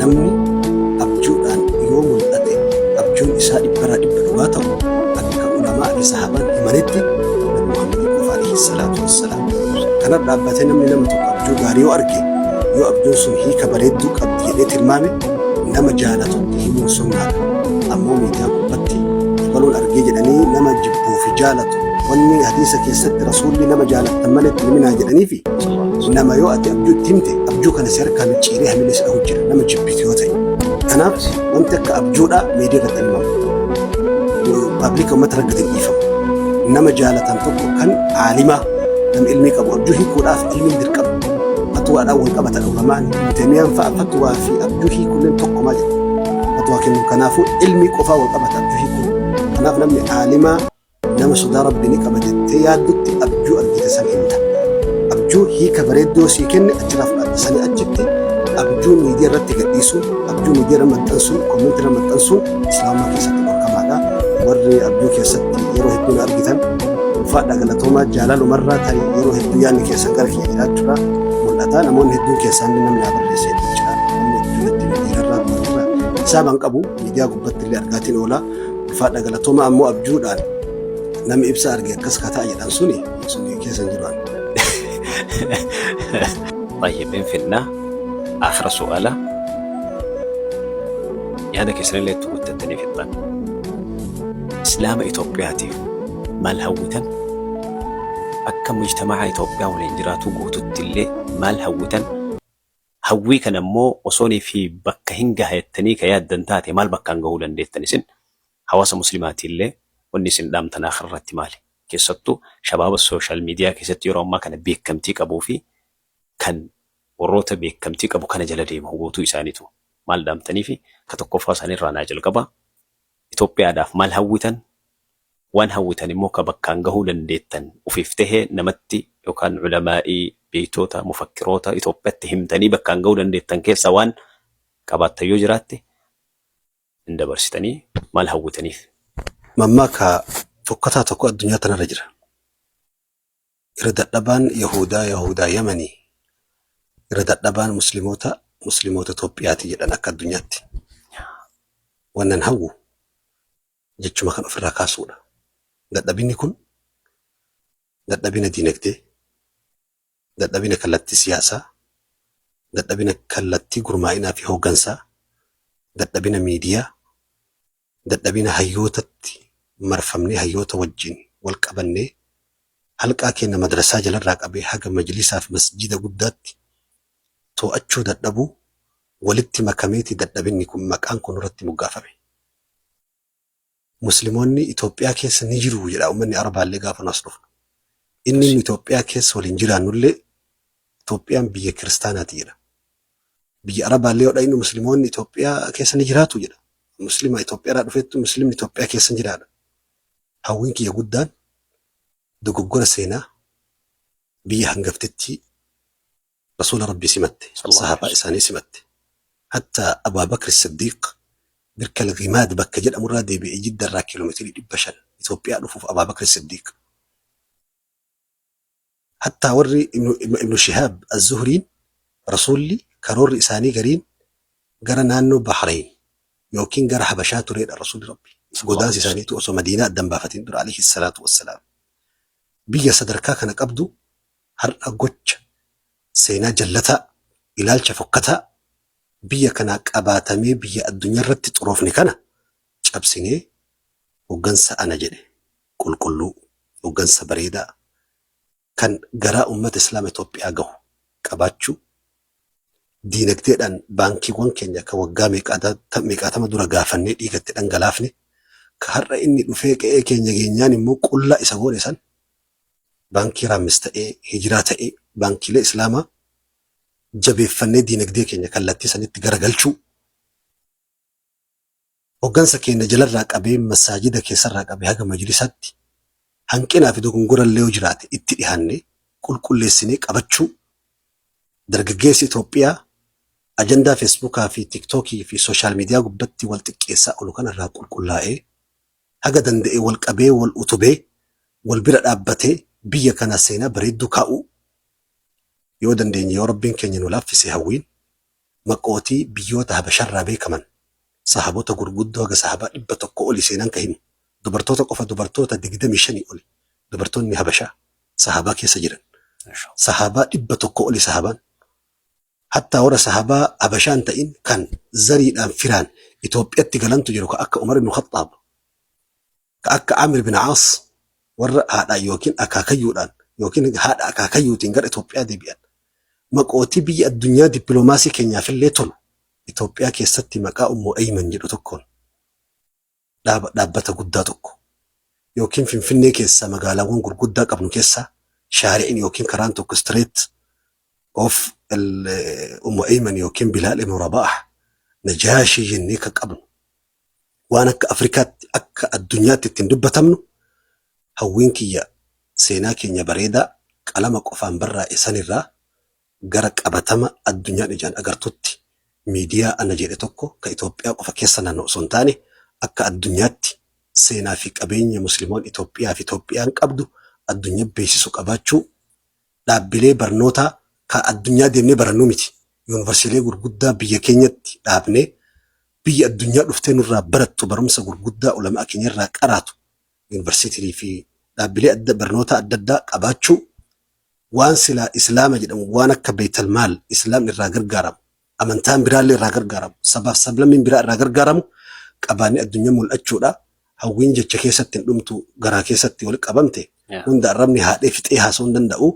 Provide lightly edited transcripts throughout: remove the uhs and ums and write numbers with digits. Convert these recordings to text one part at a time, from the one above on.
Namni abjuudhaan yoo mul'ate abjuun isaa dhibbarraa dhibba dhugaa ta'u akka ulamaa fi sahaabaan himanitti Nabi Muhammadii qofa alayhi salaatu wassalaam. Kanarra dhaabbatee namni nama tokko abjuu gaarii yoo arge, yoo abjuun sun hiika bareedduu qabdi jedhee tilmaame, nama jaalatutti himuun sunnaadha. Ammoo miidiyaa gubbatti ebaluun argee jedhanii nama jibbuu fi jaalatu, wanni hadiisa keessatti Rasuulli nama jaalattan malee itti hin himinaa jedhaniifi, nama yoo ati abjuu itti himte abjuu kana si harkaa micciiree hamilee si dhahu jira, nama jibbitu yoo ta'e. Kanaaf wanti akka abjuudhaa miidiyaa irratti hin himamu. Pabliika uummata irra gadi hin dhiifamu. Nama jaalatan tokko kan aalimaa, nama ilmii qabu, abjuu hiikuudhaaf ilmiin dirqama. Fatwaadhaan wal qabata ulamaan Ibn Taymiyaan fa'a, fatwaa fi abjuu hiikuulleen tokkumaa jedhu. Fatwaa kennuun kanaafuu ilmii qofaa wal qabata abjuu hiikuun. Kanaaf namni aalimaa, nama sodaa Rabbii ni qaba jettee yaaddutti abjuu argite san himta. Abjuu hiika bareedduu yoo sii kenne achirraa fudhatta. Sanii achitti abjuu miidiyaa irratti gadhiisuun, abjuu miidiyaa irra maxxansuun, koomentii irra maxxansuun Islaamummaa keessatti dhorkamaadha. Warri abjuu keessatti yeroo hedduu na argitan, ulfaadhaa, galatoomaa. Jaalalumarraa tarii yeroo hedduu yaadni keessan gara kiyya jiraachuudha mul'ata. Namoonni hedduun keessaan namni naa barreesse hedduu jira. Namni hedduu natti hime, dhiirarraa dubartirraa hisaaban qabu, miidiyaa gubbatti illee argaatiin oola. Ulfaadhaa, galatoomaa. Ammoo abjuudhaan namni ibsa arge akkas kataa jedhan suni keessa hin jiru ani. طيب، انفلنا آخر سؤال. Yaada keessanillee itti guuttattanii fixxan. Islaama Itoophiyaatiif maal hawwitan? Akka mujtamaca Itoophiyaa waliin jiraatu guututti illee maal hawwitan? Hawwii kana immoo osoonii fi bakka hin gaha jettanii ka yaaddan taate maal bakkaan gahuu dandeettan isin? Hawaasa Muslimaatii wanni isin dhaamtan akhira irratti maali? Keessattuu shabaaba social media keessatti yeroo ammaa kana beekamtii qabuu fi kan warroota beekamtii qabu kana jala deemu guutuu isaaniitu maal dhaamtanii fi ka tokkoffaa isaaniirraa naa jalqaba. Itoophiyaadhaaf maal hawwitan? Waan hawwitan immoo ka bakkaan gahuu dandeettan ufiif tahee namatti yookaan ulamaa'ii, beeytoota, mufakkiroota Itoophiyaatti himtanii bakkaan gahuu dandeettan keessaa waan qabaattan yoo jiraatte hin dabarsitanii, maal hawwitaniif? Mammaaka fokkataa tokko addunyaa tanarra jira. Irra dadhabaan Yahudaa Yahudaa Yamanii, irra dadhabaan Muslimoota Muslimoota Itoophiyaati jedhan akka addunyaatti. Wannan hawwu jechuma kan ofirraa kaasuudha. Dadhabinni kun dadhabina diinagdee, dadhabina kallattii siyaasaa, dadhabina kallattii gurmaa'inaa fi hooggansaa, dadhabina miidiyaa, dadhabina hayyootatti marfamnee hayyoota wajjin wal qabannee halqaa keenya madrasaa jalarraa qabee haga majlisaa fi masjida guddaatti to'achuu dadhabuu walitti makameeti dadhabinni kun maqaan kun irratti moggaafame. Muslimoonni Itoophiyaa keessa ni jiru jedha uummanni Arabaallee gaafa nu as dhufnu. Inni nu Itoophiyaa keessa waliin jiraannullee Itoophiyaan biyya kiristaanaati jedha. Biyya Arabaallee yoo dhaqnu Muslimoonni Itoophiyaa keessa ni jiraatu jedha. Muslima Itoophiyaadhaa dhufettu Muslimni Itoophiyaa keessa ni jiraadha. Hawwiin kiyya guddaan dogoggora seenaa biyya hangaftittii Rasuula Rabbii simatte, sahaabaa isaanii simatte. Hatta Abaa Bakr Siddiiq Birkal Ghimaad bakka jedhamurraa deebi'ee Jiddarraa kiiloomeetirii 500 Itoophiyaa dhufuuf Abaa Bakr Siddiiq. Hatta warri Ibnu Shihaab Az-Zuhriin Rasuulli karoorri isaanii gariin gara naannoo Bahrain yookiin gara Habashaa tureedha Rasuulli Rabbii. Godaansi isaaniitu osoo Madiinaa addan baafatiin dura alayhi salaatu wassalaam. Biyya sadarkaa kana qabdu har'a gocha seenaa jallataa, ilaalcha fokkataa biyya kanaa qabaatamee biyya addunyaa irratti xuroofne kana cabsinee hoggansa ana jedhe qulqulluu, hoggansa bareedaa kan garaa ummata Islaama Itoophiyaa gahu qabaachuu, diinagdeedhaan baankiiwwan keenya ka waggaa meeqaatama dura gaafannee dhiiga itti dhangalaafne, ka har'a inni dhufee qe'ee keenya geenyaan immoo qullaa isa goone san, baankii Raammis ta'ee, Hijiraa ta'ee, baankiilee Islaamaa jabeeffannee diinagdee keenya kallattii sanitti garagalchuu, hoggansa keenya jalarraa qabee masaajida keessarraa qabee haga majlisaatti hanqinaa fi dogongora illee yoo jiraate itti dhihaannee qulqulleessinee qabachuu, dargaggeessi Itoophiyaa ajandaa Feesbuukaa fi Tiiktookii fi sooshaal miidiyaa gubbatti wal xiqqeessaa oolu kanarraa qulqullaa'ee haga danda'e wal qabee, wal utubee, wal bira dhaabbatee biyya kana seenaa bareedduu kaa'uu yoo dandeenye, yoo Rabbiin keenya nu laaffise, hawwiin Maqootii biyyoota Habasharraa beekaman, sahaabota gurguddoo haga sahaabaa 100 oli seenaan ka himu, dubartoota qofa dubartoota 25 oli dubartoonni Habashaa sahaabaa keessa jiran. Sahaabaa 100 oli sahaabaan. Hattaa warra sahaabaa Habashaa hin ta'in kan zariidhaan firaan Itoophiyatti galantu jiru ka akka Umar ibn Khaxxaab, ka akka Amir bin Aas warra haadhaan yookiin akaakayyuudhaan yookiin haadha akaakayyuutiin gara Itoophiyaa deebi'an. Maqootii biyya addunyaa dippiloomaasii keenyaafillee tolu Itoophiyaa keessatti maqaa Ummu Ayman jedhu tokkoon dhaaba dhaabbata guddaa tokko yookiin Finfinnee keessaa magaalaawwan gurguddaa qabnu keessaa shaari'in yookiin karaan tokko Street of Ummu Ayman yookiin Bilaal ibn Rabaah Najaashii jennee kan qabnu waan akka Afrikaatti akka addunyaatti ittiin dubbatamnu hawwiin kiyya seenaa keenya bareedaa qalama qofaan barraa'e sanirraa gara qabatama addunyaan ijaan agartutti miidiyaa ana jedhe tokko ka Itoophiyaa qofa keessa naanna'u osoo hin taane akka addunyaatti seenaa fi qabeenya Muslimoon Itoophiyaa fi Itoophiyaan qabdu addunyaa beeksisu qabaachuu dhaabbilee barnootaa ka addunyaa deemnee barannuu miti yuunivarsiilee gurguddaa biyya keenyatti dhaabnee biyya addunyaa dhuftee nurraa barattu barumsa gurguddaa ulamaa keenyarraa qaraatu yuunivarsiitii fi dhaabbilee adda barnootaa adda addaa qabaachuu waan silaa Islaama jedhamu waan akka Beetal Maal Islaamni irraa gargaaramu amantaan biraallee irraa gargaaramu sabaaf sablammiin biraa irraa gargaaramu qabaannee addunyaa mul'achuudha. Hawwiin jecha keessatti hin dhumtu garaa keessatti wal qabamte hunda arrabni haadhee fixee haasa'uu hin danda'u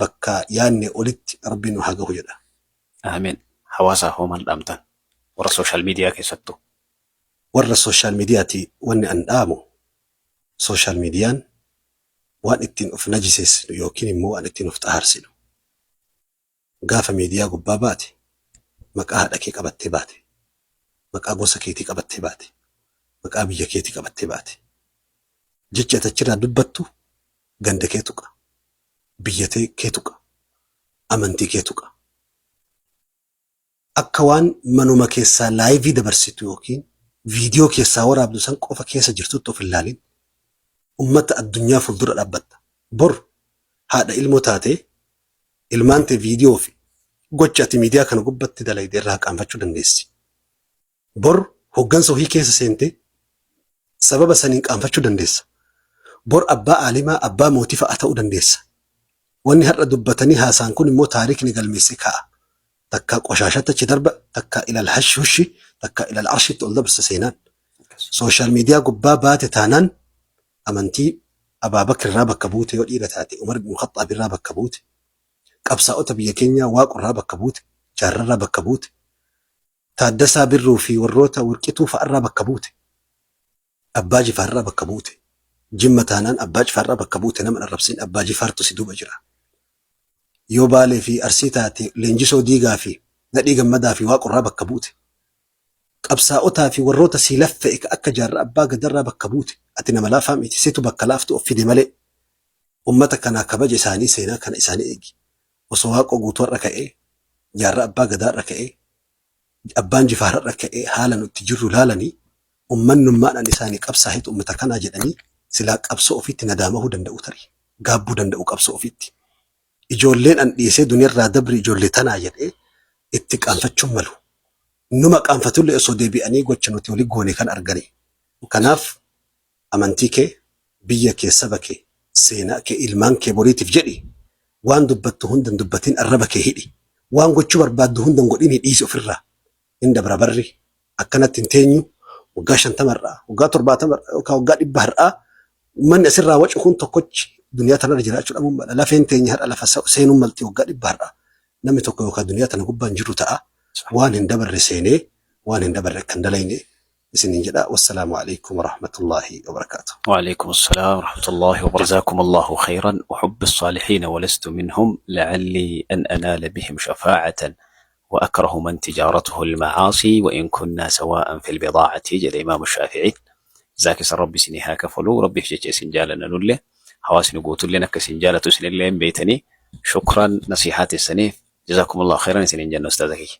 bakka yaadne olitti Rabbiin nu haa gahu jedha. Amiin. Hawaasaaf hoo maal dhaamtan? Warra social media keessattuu. Warra social mediati wanni an dhaamu social median waan ittiin of najiseessinu yookiin immoo waan ittiin of xahaarsinu. Gaafa miidiyaa gubbaa baate maqaa haadha kee qabattee baate. Maqaa gosa keetii qabattee baate. Maqaa biyya keetii qabattee baate. Jechi ati achirraa dubbattu ganda kee tuqa. Biyya kee tuqa. Amantii kee tuqa. Akka waan manuma keessaa laayivii dabarsitu yookiin viidiyoo keessaa waraabdu san qofa keessa jirtutti of hin laalin. Ummata addunyaa fuuldura dhaabbatta. Bor haadha ilmoo taatee ilmaan tee viidiyoo fi gocha ati miidiyaa kana gubbatti dalayde irraa qaanfachuu dandeessi. Bor hoggansa ofii keessa seentee sababa saniin qaanfachuu dandeessa. Bor abbaa aalimaa, abbaa mootii fa'a ta'uu dandeessa. Wanni har'a dubbatanii haasa'an kun immoo taariikni galmeessee kaa'a. Takkaa qoshaashatti achi darba, takkaa ilal hashi hushi, takkaa ilal arshitti ol dabarsa seenaan. Sooshaal miidiyaa gubbaa baate taanaan amantii Abaa Bakr irraa bakka buute yoo dhiira taate Umar ibn Khaxxaab irraa bakka buute. Qabsaa'ota biyya keenyaa Waaqo irraa bakka buute, Jaarraa irraa bakka buute. Taaddasaa Birruu fi warroota Warqituu fa'arraa bakka buute. Abbaa Jifaarraa bakka buute. Jimma taanaan Abbaa Jifaarraa bakka buute nama hin arrabsin Abbaa Jifaartu si duuba jira. Yoo Baalee fi Arsii taate Leenjisoo Diigaa fi Nadhii Gammadaa fi Waaqorraa bakka buute. Qabsaa'otaa fi warroota sii laffa'e ka akka Jaarraa Abbaa Gadarraa bakka buute. Ati nama laafaa miti situ bakka laaftuu of fide malee. Ummata kanaa kabaja isaanii seenaa kana isaanii eegi. Osoo Waaqoo Guutuu har'a ka'ee, Jaarraa Abbaa Gadaa har'a ka'ee, Abbaan Jifaar har'a ka'ee haala nu itti jirru laalanii ummannummaadhaan isaanii qabsaahetu ummata kanaa jedhanii silaa qabsoo ofiitti nadaamahuu danda'u tarii. Gaabbuu danda'u qabsoo ofiitti. Ijoolleen an dhiisee duniyarraa dabri ijoollee tanaa jedhee itti qaanfachuun malu. Numa qaanfatullee osoo deebi'anii gocha nuti wali goone kan arganii. Kanaaf amantii kee, biyya kee, saba kee, seenaa kee, ilmaan kee boriitiif jedhi waan dubbattu hunda hin dubbatin arraba kee hidhi. Waan gochuu barbaaddu hunda hin godhinii dhiisi ofirraa. Hin dabra barri. Akkanatti hin teenyu. Waggaa 50 har'aa, waggaa 70 har'aa yookaan waggaa 100 har'aa ummanni asirraa wacu kun tokkochi duniyaa tanarra jiraachuu dhabuun mala. Lafeen teenya har'a lafa seenuun malti waggaa 100 har'aa. Namni tokko yookaan duniyaa tana gubbaa hin jiru ta'a. Waan hin dabarre seenee waan hin dabarre akka hin dalayne isiniin jedha. Wassalaamu alaikum warahmatullaahi wabarakaatuh. وعليكم السلام ورحمة الله وبركاته جزاكم الله خيرا أحب الصالحين ولست منهم لعلي أن أنال بهم شفاعة وأكره من تجارته المعاصي وإن كنا سواء في البضاعة jedhe Imaamu Shaafi'iin. Jazaa keessan Rabbi isinii haa kafalu. Rabbiif jecha isin jaalanna nullee. Hawaasni guutulleen akka isin jaalatu isinillee hin beeytanii. Shukran nasiihaa teessaniif. Jazaakumullahu khayran isiniin jenna ustaaza kiyya.